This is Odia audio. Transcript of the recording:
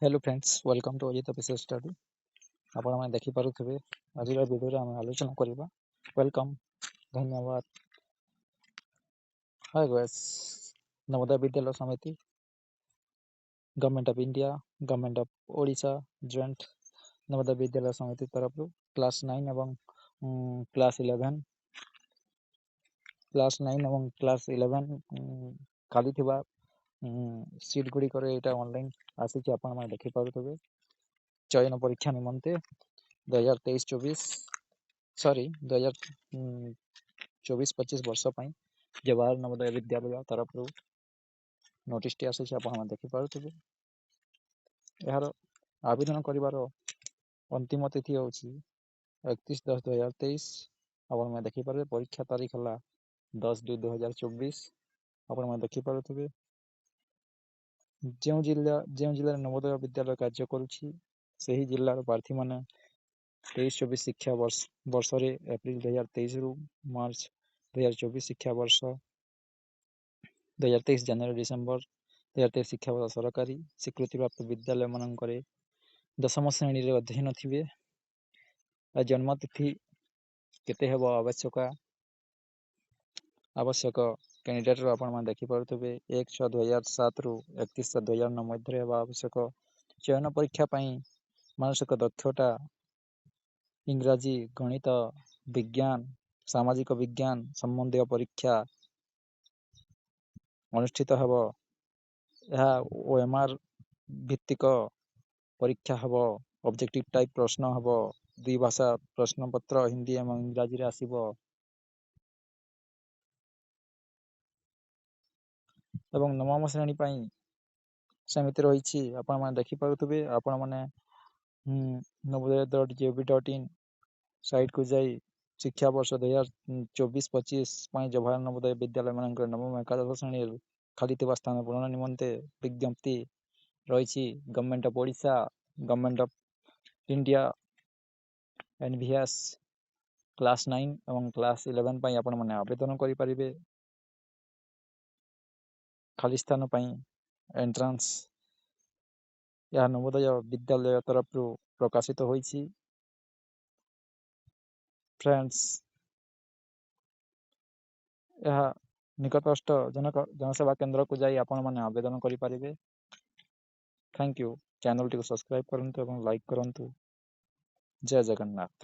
Hello friends, welcome to Ajit Official Study. ଆପଣମାନେ ଦେଖିପାରୁଥିବେ, ଆଜିର ଭିଡ଼ିଓରେ ଆମେ ଆଲୋଚନା କରିବା। Welcome, ଧନ୍ୟବାଦ। ହାଏ ଗାଇସ୍, ନବୋଦୟ ବିଦ୍ୟାଳୟ ସମିତି, Government of India, Government of Odisha, joint Navodaya Vidyalaya ସମିତି ତରଫରୁ କ୍ଲାସ୍ 9 ଏବଂ କ୍ଲାସ୍ 11, କ୍ଲାସ୍ 9 ଏବଂ କ୍ଲାସ୍ 11 ଖାଲି ଥିବା ସିଟ୍ ଗୁଡ଼ିକରେ ଏଇଟା ଅନଲାଇନ୍ ଆସିଛି। ଆପଣମାନେ ଦେଖିପାରୁଥିବେ, ଚୟନ ପରୀକ୍ଷା ନିମନ୍ତେ 2023-24, ସରି, 2024-25 ବର୍ଷ ପାଇଁ ଜବାହର ନବୋଦୟ ବିଦ୍ୟାଳୟ ତରଫରୁ ନୋଟିସଟି ଆସିଛି। ଆପଣମାନେ ଦେଖିପାରୁଥିବେ, ଏହାର ଆବେଦନ କରିବାର ଅନ୍ତିମ ତିଥି ହେଉଛି 31/10/2023। ଆପଣମାନେ ଦେଖିପାରିବେ, ପରୀକ୍ଷା ତାରିଖ ହେଲା 10/2/2024। ଆପଣମାନେ ଦେଖିପାରୁଥିବେ, ଯେଉଁ ଜିଲ୍ଲାରେ ନବୋଦୟ ବିଦ୍ୟାଳୟ କାର୍ଯ୍ୟ କରୁଛି, ସେହି ଜିଲ୍ଲାର ପ୍ରାର୍ଥୀମାନେ 23-24 ଶିକ୍ଷା ବର୍ଷରେ ଏପ୍ରିଲ 2023ରୁ ମାର୍ଚ୍ଚ 2024 ଶିକ୍ଷାବର୍ଷ, 2023 ଜାନୁଆରୀ ଡିସେମ୍ବର 2023 ଶିକ୍ଷାବର୍ଷ ସରକାରୀ ସ୍ୱୀକୃତିପ୍ରାପ୍ତ ବିଦ୍ୟାଳୟମାନଙ୍କରେ ଦଶମ ଶ୍ରେଣୀରେ ଅଧ୍ୟୟନ ଥିବେ। ଆଉ ଜନ୍ମତିଥି କେତେ ହେବ ଆବଶ୍ୟକ କ୍ୟାଣ୍ଡିଡେଟ୍ର, ଆପଣମାନେ ଦେଖିପାରୁଥିବେ, 1/6/2007ରୁ 31/7/2009 ମଧ୍ୟରେ ହେବା ଆବଶ୍ୟକ। ଚୟନ ପରୀକ୍ଷା ପାଇଁ ମାନସିକ ଦକ୍ଷତା, ଇଂରାଜୀ, ଗଣିତ, ବିଜ୍ଞାନ, ସାମାଜିକ ବିଜ୍ଞାନ ସମ୍ବନ୍ଧୀୟ ପରୀକ୍ଷା ଅନୁଷ୍ଠିତ ହେବ। ଏହା OMR ଭିତ୍ତିକ ପରୀକ୍ଷା ହେବ, ଅବଜେକ୍ଟିଭ ଟାଇପ୍ ପ୍ରଶ୍ନ ହେବ, ଦୁଇ ଭାଷା ପ୍ରଶ୍ନପତ୍ର ହିନ୍ଦୀ ଏବଂ ଇଂରାଜୀରେ ଆସିବ। ଏବଂ ନବମ ଶ୍ରେଣୀ ପାଇଁ ସେମିତି ରହିଛି। ଆପଣମାନେ ଦେଖିପାରୁଥିବେ, ଆପଣମାନେ navodaya.gov.in ସାଇଟ୍କୁ ଯାଇ ଶିକ୍ଷାବର୍ଷ 2024-25 ପାଇଁ ଜବାହର ନବୋଦୟ ବିଦ୍ୟାଳୟମାନଙ୍କରେ ନବମ ଏକାଦଶ ଶ୍ରେଣୀରୁ ଖାଲି ଥିବା ସ୍ଥାନ ପୂରଣ ନିମନ୍ତେ ବିଜ୍ଞପ୍ତି ରହିଛି। Government of Odisha, Government of India, NVS class 9 ଏବଂ କ୍ଲାସ୍ 11 ପାଇଁ ଆପଣମାନେ ଆବେଦନ କରିପାରିବେ ଖାଲି ସ୍ଥାନ ପାଇଁ ଏଣ୍ଟ୍ରାନ୍ସ। ଏହା ନବୋଦୟ ବିଦ୍ୟାଳୟ ତରଫରୁ ପ୍ରକାଶିତ ହୋଇଛି। ଫ୍ରେଣ୍ଡସ୍, ଏହା ନିକଟସ୍ଥ ଜନସେବା କେନ୍ଦ୍ରକୁ ଯାଇ ଆପଣମାନେ ଆବେଦନ କରିପାରିବେ। Thank you. ଚ୍ୟାନେଲଟିକୁ ସବସ୍କ୍ରାଇବ୍ କରନ୍ତୁ ଏବଂ ଲାଇକ୍ କରନ୍ତୁ। ଜୟ ଜଗନ୍ନାଥ।